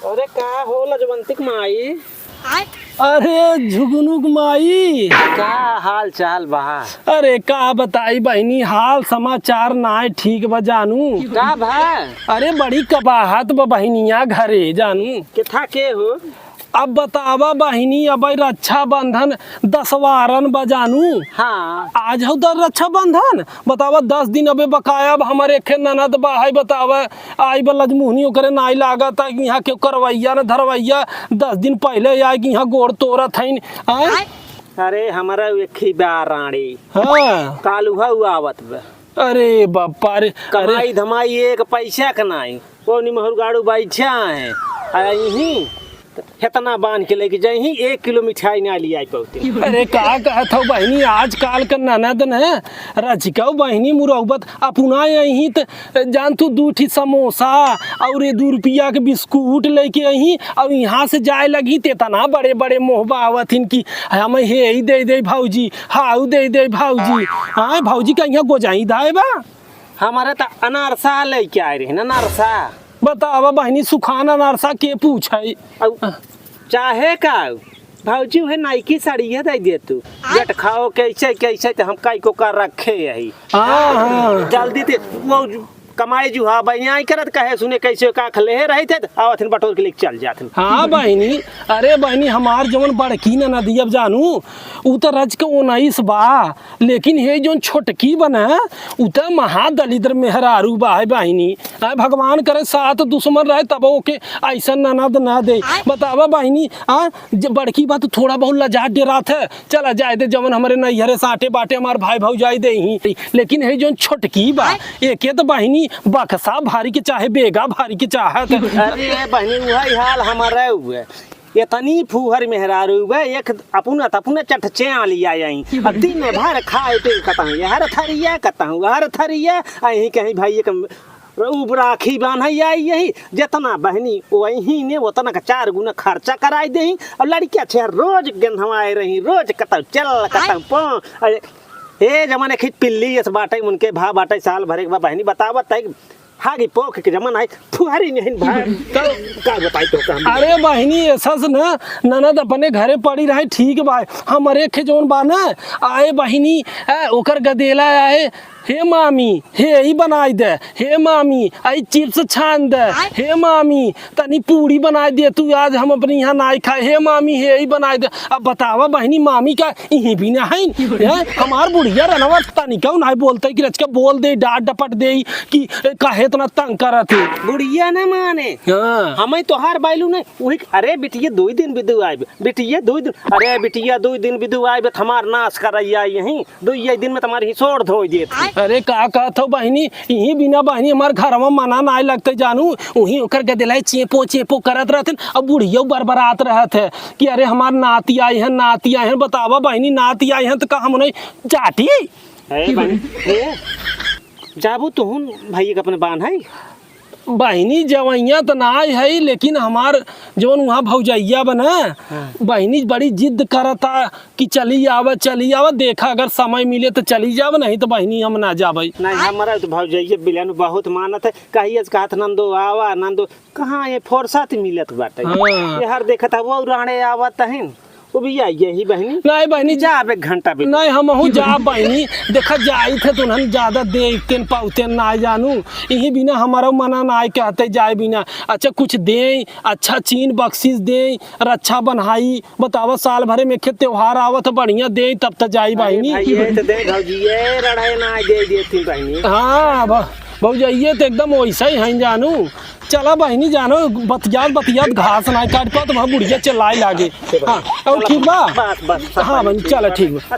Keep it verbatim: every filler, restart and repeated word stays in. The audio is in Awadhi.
अरे का हो लजवंतिक माई? अरे झुगनुक माई। का हाल चाल बा? अरे का बताई बहिनी, हाल समाचार नाय ठीक बा जानू। का भा? अरे बड़ी कबाहत बा बहिनिया घरे जानू। केथा के हो? अब बतावा बहिनी, अब रक्षाबंधन दसवारन बा जानू। हाँ। आज हौ द-, रक्षाबंधन। बतावा, दस दिन अबे बकाया, अब हमर एखे ननद बा, है बतावा, आई बा लजमुहनी ओकरे नाई लागत, आ इहाँ के करवैया न धरवैया, दस दिन पहिले आइ के इहाँ गोड़ तोरत हइन, आय? अरे, हमरा एक ही बा रानी। हाँ। कालुहा उ आवत बा। अरे बापा रे, अरे। कमाई धमाई एक पैसा के नाई, वो निमहर गाड़ू बैठा है, आ इहीं हेतना बांध के लेके जाइहीं, एक किलो मिठाई ना लियाई पौते। अरे का कहत हौ बहिनी, आजकाल क ननद न रचिकौ बहिनी मुरौबत अपना यहीं त जान तू दू ठी समोसा और ये दू रुपया के बिस्कुट लेके अहीं और इहाँ से जाए लगहीं त एतना बड़े बड़े मुँह बावत हिन कि हम हे ही दे दे भौजी, हाउ दे दे भौजी। हाँ भौजी का इहाँ गोजाई दाए बा। हमारे त अनारसा लेके आए रहे ना, अनारसा। बतावा बहिनी, सुखान अनारसा के पूछे? अउ, चाहे का? भौजी, उहे नाइकी साड़िया दे दे तू। जट खाओ कैसे, कैसे त हम काई को का रखे यही। हाँ, हाँ। जल्दी ते, वो कमाई जुहा बइयाई करत कहे सुने कैसे का खले रही थे, आवत हिन बटोर के लेके चल जात हिन। हाँ बहिनी, अरे बहिनी, हमार जवन बड़की ननदिया जानू, उ त रच के उन्नीस बा, लेकिन हे जौन छोटकी बा न, उ त महादलिद्र मेहरारू बा है बहिनी। आ, भगवान करे सात दुश्मन रहे तब ओके ऐसन ननद ना दे। बतावा बहिनी, आ, ज-, बड़की बा त थोड़ा बहुत लजात डेरात है, चला जाए दे, जवन हमरे नैहरे साटे बाटे हमार भाई भौजाई देही। लेकिन हे जौन छोटकी बा, एके त बहिनी बक्सा भारी के चाहे बेगा भारी के चाहत। अरे बहिनी, उहइ हाल हमरे हुए। एतनी फूहर मेहरारू बा, एक अपुना तपुना चटचे आली आई। आ दिन भर खाए पे कतहूँ, हर थरिया कतहूँ, हर थरिया, अहीं कहीं भाई एक उ राखी बान्हे आई यही, जेतना बहिनी वही ने ओतना का चार गुना खर्चा कराई देही। और लड़किया छे रोज गेंधवाए रही, रोज कतहूँ चल, कतहूँ पो। अरे, ए जमाने खींच पिल्ली यस बाटे, उनके भा बाटे साल भरे के बा बहिनी, बतावत है। हागी पोख के जमाना है, फुहरी नहीं भाई। तब का बताई तो काम। अरे बहिनी, ऐसा से ना, ननद अपने घरे पड़ी रहे, ठीक बा। हमरे खे जौन बा ना, आए बहिनी, ए, ओकर गदेला आए, "हे मामी, हे ई बनाई दे, हे मामी, आई चिप्स छान दे, हे मामी, तनी पूड़ी बनाई दे तू, आज हम अपने यहाँ नाई खाए, हे मामी, हे ई बनाई दे।" अब बतावा बहिनी, मामी का इहीं भी ना है, हैं? हमार बुढ़िया रनवा तनिका नाई बोलते कि रचका बोल दे, डांट डपट दे कि काहे इतना तंग करत है। बुढ़िया ना माने। हाँ। हमें तोहार बाइलू नहीं, वही, "अरे बिटिया, दो ही दिन बिदु आइब, बिटिया, दो ही दिन, अरे बिटिया, दो ही दिन बिदु आइब, त हमार नाश करैया यहीं, दो ही दिन में तुम्हारी हिसोड़ धोई देत।" अरे का कहत हो बहिनी, इहीं बिना बहिनी हमार घरवा मना नाई लगते जानू, उहीं ओकर गदेलाई चेपो चेपो करत रहथिन, अब बुढ़ियो बरबरात रहत है कि "अरे हमार नाती आई है, नाती आई है।" बतावा बहिनी, नाती आई है त का हम उन्हें चाटी? ए बहिनी, ए, जाबू तुहुन भैया के अपने बान है? बहिनी, जवैया त नाई है, लेकिन हमार जवन वहाँ भौजैया बा ना, हाँ। बहिनी बड़ी जिद करता कि चली आवे, चली आवे। देखा, अगर समय मिले त चली जावे, नहीं त बहिनी हम ना जावे। नहीं, हमरा त भौजैया बिलन बहुत मानत है, कहिए से कहत, "नंदो आवा, नंदो।" कहाँ ये फुर्सत मिलत बाटे? हाँ। ये हर देखत है, वो राणे आवत है। वो भी आई यही बहिनी। नहीं बहिनी, जा अब एक घंटा भी। नहीं, हमहू जा बहिनी। देखा जाई थे तो उन्हन ज्यादा दे तेन पाउते ना जानू। इही बिना हमारा मना ना आए कहते जाए बिना। अच्छा कुछ दे, अच्छा चीन बख्शिश दे, रक्षा बन्हाई। बतावा साल भरे में एक त्योहार आवत बढ़िया दे तब त जाई अरे बहिनी। भाई, ये तो दे भौजी, ये रढ़ाई ना दे देती बहिनी। हाँ, भ-, भौजी ये तो एकदम वैसा ही है जानू। चला बहिनी जानो, बतियात बतियात घास ना काट पाओ, तो वहाँ बुढ़िया चिल्लाए लागे। हाँ, और ठीक बा? बस, बस, सब हाँ बहिनी, ठीक चला बा। ठीक बा।